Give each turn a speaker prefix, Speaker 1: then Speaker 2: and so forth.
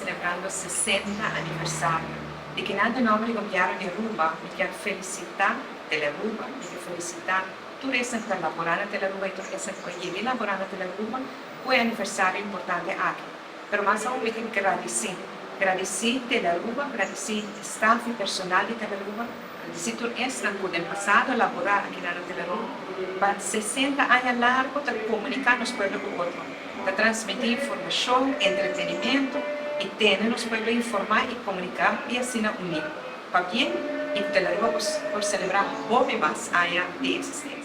Speaker 1: celebrando 60 aniversario. Di akinan, na nomber di gobierno di Aruba, mi kier felicita Telearuba, mi kier felicita tur esnan cu ta labora na Telearuba y tur esnan cu a labora na Telearuba, cu e aniversario importante aki. Pero mas aun mi kier gradici, gradici Telearuba, gradici staff y personal di Telearuba, gradici tur esnan cu den pasado a labora aki na Telearuba, pa 60 aña largo ta comunica nos pueblo cu otro, ta transmiti informacion, entretenimento y tene nos pueblo informa y comunica y asina uni. Pabien y Telearuba por celebra hopi mas aña di existencia.